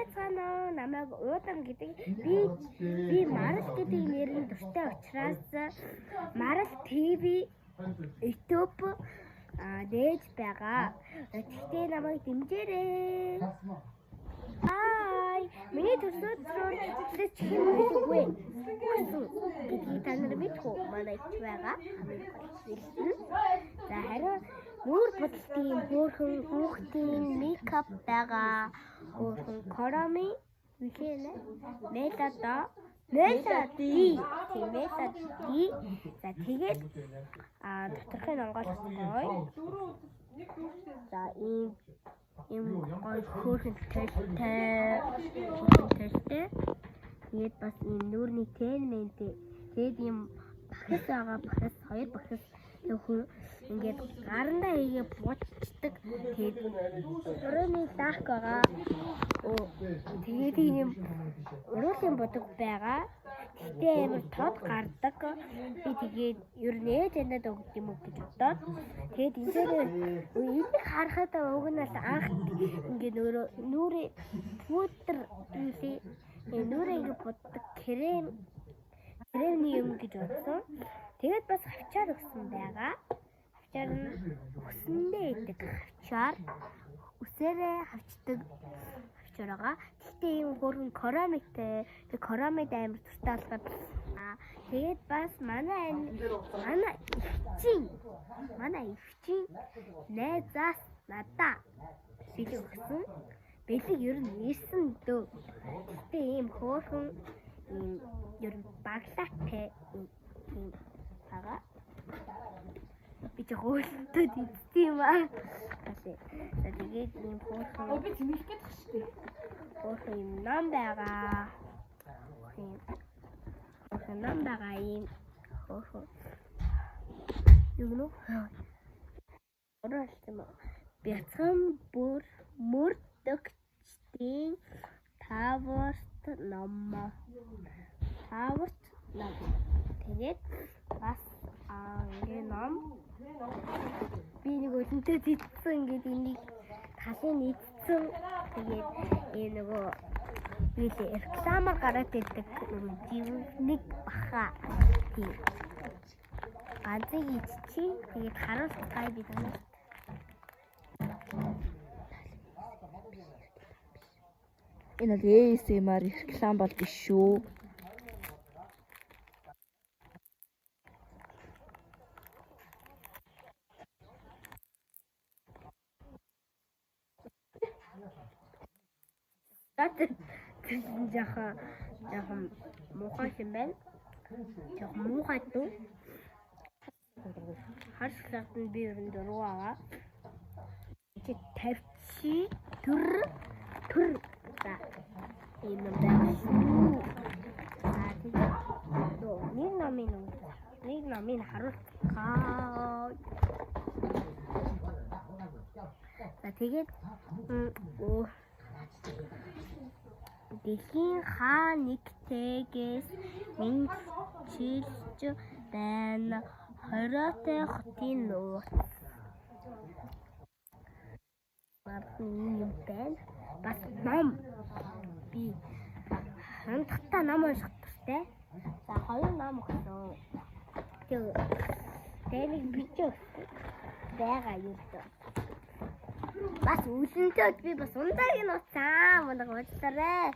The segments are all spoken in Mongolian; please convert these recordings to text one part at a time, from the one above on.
байцгаана уу? Намайг Уудан гэдэг. Би Марал гэдэг нэрийн дуртай учраас Марал ТV YouTube нээж байгаа. Тэгтээ намайг дэмжээрэй. Хай. Миний төрсөн өдрөөр хэн мэдгүй. Гэдгийг та нар мэдэх үү? Манай ич байгаа. За харин нүүр будалтын хөөрхөн хүүхдийн мейкап байгаа. Хөөрхөн короми вилэнэ мелада мелоди тийм мелоди. За тэгээд доторхын онгойлгох гоё. За ийм гоё хөөрхөн төлтэй. Тэгээд бас ийм нүүрний тэнмэнтэй. Тэгээд ийм бахас байгаа, бахас хоёр бахас ингээд гарандаа хийгээ буучдаг. Тэгээд өрөөний лак байгаа. Тэгээд ийм уруулын будаг байгаа. Тэгтээ амар тод гардаг. Би тэгээд ер нь ээж анаад өгд юм уу гэж бодоод. Тэгээд энийг харахад уг нь бол анх ингээд өөрөө нүрээ пудр үлээ. Нүрээ ингээд буддаг кремний юм гэж бодсон. Тэгээд бас хавчаар өгсөн байгаа. Хавчаар нь өсөндөө идэг хавчаар. Үсээрээ хавчдаг хавчаар байгаа. Тэгтээ ийм хөргөн коромитэй. Тэг коромид амар дуртай болохоор. Тэгээд бас манай эгчийн найзаас надаа бэлэг өгсөн. Бэлэг ер нь ирсэн дөө. Тэгтээ ийм хөөрхөн ийм ер нь баглаатай ийм байгаа. Би ч хөөлтөд идсэн юм аа. За тэгээд ийм хөөрхөн. Би зэмлэх гээд тах шүү дээ. Хөөрхөн ийм ном байгаа. Хөөрхөн ном байгаа ийм хөөрхөн. Юу гэнэ? Оролт юм уу? Бяцхан бүр мөрдөгчдийн тааварт ном. Тааварт ном. Тэгээд бас ингээ ном. Би нэг өлөнтэй зэтсэн ингээд энийг талын идсэн. Тэгээд энэ нөгөө рекламаар гараад ирдэг нөгөө живник баха. Тийм. Ганцыг идчихье. Тэгээд харуулах гай би танарт. Энэ бол ASMR реклам бол биш шүү. Жоохон муухай юм байна. Жоохон муухай дүү. Харшлаад нь би ер нь дургу байгаа. Чи тавьчих төр за ийм юм байна шүү. За тэгээд нэг номын харуулгаа. За тэгээд дэлхийн хаа нэгтэйгээс мэдчилж байна. Хориотой хотын нууц. Юм байна. Бас ном. Би хандхтаа ном унших дуртай. За хоёр ном өгсөн. Тэгээд нэг бичээ өгсөн. Байгаа юм даа. Бас үлэнтэй би бас ундааг нь уцаа. Манай уучлаарай.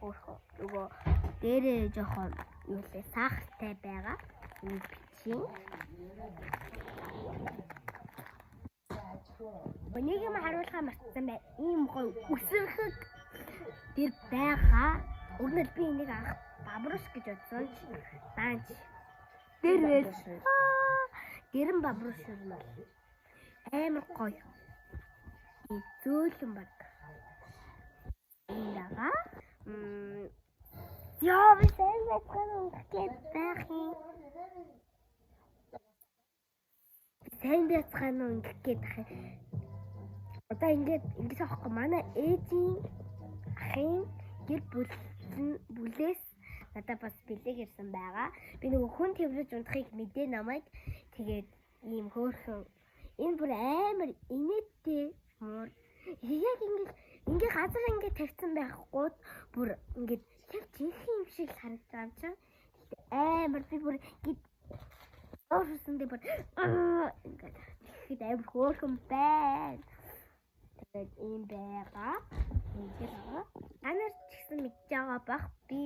Нөгөө дээрээ жоохон юу лээ сахартай байгаа. Энэ бичээ. Нэг юм харуулгаа мартсан бай. Ийм гоё үсэрхэг тэр байгаа. Өгнөл би энийг анх бабруш гэж бодсон ч даанч. Тэр байл. Гэрэн бабруш юм бол амар гоё. Зөөлөн баг. Энэ байгаа. Яа би сайн байцгаана ингээд байх юм. Сайн байцгаана ингээд байх юм. Одоо ингээд аахгүй манай ээжийн ахын гэр бүлээс надад бас бэлэг ирсэн байгаа. Би нөгөө хүн тэврэж унтахыг мэдээ намайг. Тэгээд ийм хөөрхөн энэ бүр амар инээдтэй муур. Яг ингээд Ингээ газар ингээ тавьсан байхгүй бүр ингээд яг жинхэнэ юм шиг л харагдаж байгаа юм чинь. Гэхдээ амар би бүр ингээд уурсандээ бүр ингээд тэгэхэд амар хөөрхөн байна. Тэгээд ийм байгаа. Ийм байгаа. Та нар ч гэсэн мэдж байгаа бах би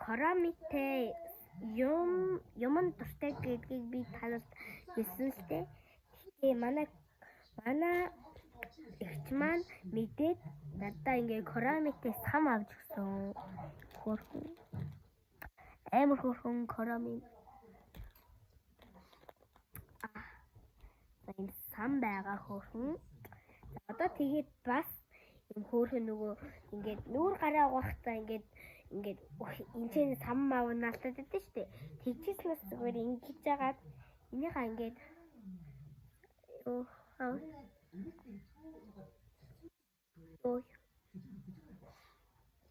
Курамитэй юм юмн дуртай гэдгийг би та нарт хэлсэн л дээ. Гэхдээ манай эгч маань мэдээд надаа ингээ Курамитэй сам авч өгсөн. Хөөрхөн. Амар хөөрхөн Курами. За ийм сам байгаа хөөрхөн. За одоо тэгээд бас юм хөөрхөн нөгөө ингээд нүүр гараа угаахтаа ингээд энэ ч сам мавнаалтаад байдаг шүү дээ. Тэгжээс зүгээр ингэж жагаад энийхээ ингээд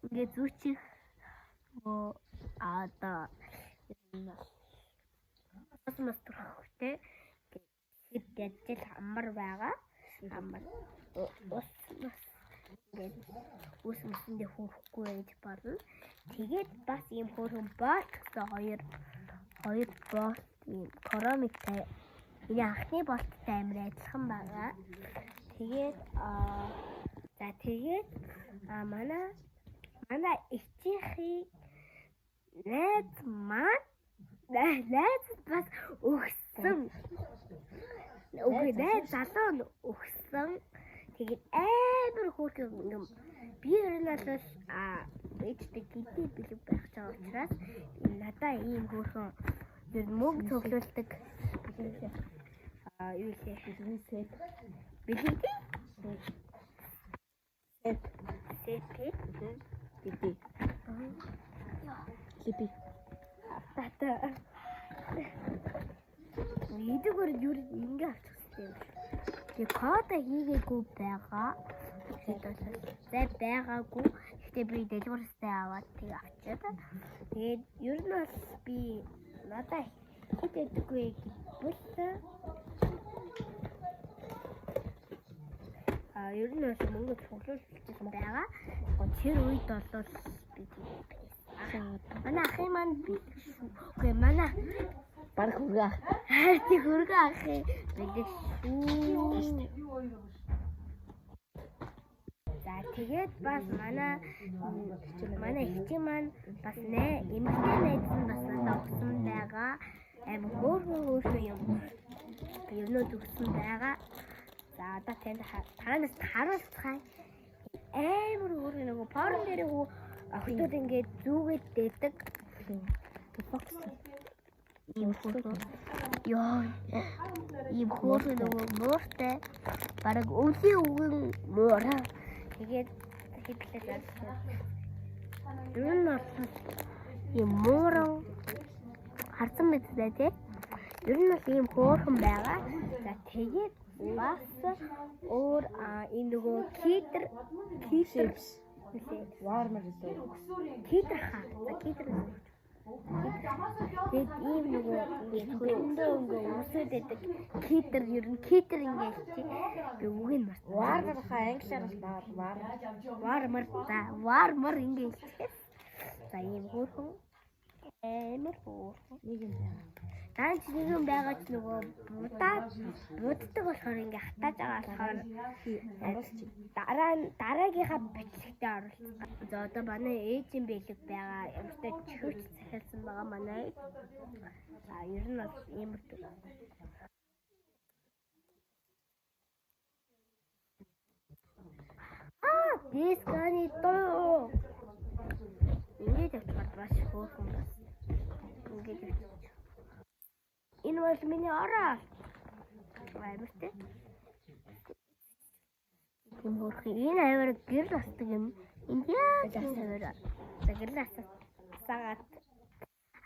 ингээд зүүчих нөгөө одоо бас төрөхтэй хэд ядчил амар байгаа. Амар ус бас ингээд ус мөсөндөө хөрөхгүй байж болно. Тэгээд бас ийм хөөрхөн боолт гэсэн хоёр боолт ийм Курамитай энэ анхны болттой амар адилхан байгаа. Тэгээд за тэгээд манай эгчийнхээ найз маань найз бас өгсөн. Үгүй найз залуу нь өгсөн. Тэгээд амар хөөрхөн юм. Би ер нь бол ээжтэй гидээ бэлэг байх ч байгаа учраас надаа ийм хөөрхөн ер нь мөнгө цуглуулдаг юу лээ Бэлгийн сет. бэлэг Сет. сет Биби. Либи. тата нэгдүгээр юу ингэ авчих хэрэгтэй юм шиг. Тэгээ кода хийгээгүй байгаа. Тэгээд бол зай байгаагүй. Гэхдээ би дэлгүүрстэй аваад тэг авчиад. Тэгээд ер нь бол би надаа хэд ядаггүй гэвэл ер нь бол мөнгө цуглуулчихсан байгаа. Тэр үед бол би тийм байсан. Манай ахын маань бэлэг шүү. Үгүй манай Бараг хөргөө ах. тийм хөргөө ахын бэлэг шүү. За тэгээд бас манай эгчийн маань бас эмэгтэй найз нь бас надад өгсөн байгаа. Амар хөөрхөн юм юмнууд өгсөн байгаа. За одоо танд танаас харуулцгаая. Амар хөөрхөн нөгөө порн дээр нөгөө охтууд ингээд зүгээд дээдэг. Фокус. Ийм хөөрхөн. Йоо. Ийм хөөрхөн нөгөө мууртай. Бараг өвлийн үгэн муур. Тэгээд хэдлээ заасан. Ер нь бол ийм мууран харсан мэт дээ тий. Ер нь бол ийм хөөрхөн байгаа. За тэгээд бас өөр энэ нөгөө кидер Warmer лээ. кидер хаа. За кидер. Тэгээд ийм нөгөө ингээд хөлөндөө ингээ үсээд байдаг кидер ер нь кидер ингээ чи би үгийг нь мартсан. Warmer хаа англиар бол war. Warmer за warmer ингээ хэлчихээ. За ийм хөөрхөн амар хөөрхөн. Нэг юм байгаа. Даанч нэг юм байгаа ч нөгөө буддаг болохоор ингээ хатааж байгаа болохоор Оруулчих. Дараагийнхаа бичлэгтээ оруулах. За одоо манай ээжийн бэлэг байгаа. Ямартай чихвч захиалсан байгаа манай ээж. За ер нь бол иймэрхүү. Дисканы дуу. Ингээд явчихад маш хөөрхөн бас. Ингээд явчих. Энэ бол миний ороо. Амартай. Тийм хөөрхөн. Энэ аваар гэрэл асдаг юм. Энд яг аваар. За гэрэл асаагаад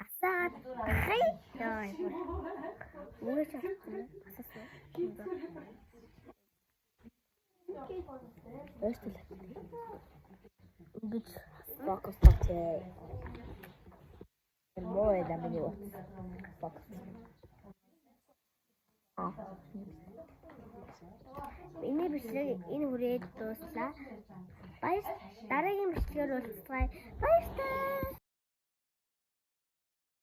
асаагаад хай. Яа. Үгүй ч ассан. Асаасан. Өөртөө. Ингэж Фокус тавчээ. Муу байлаа миний утас. Фокус. Миний бичлэг энэ хүрээд дууслаа. Баяр, дараагийн бичлэгээр уулзцгаая. Баярлалаа.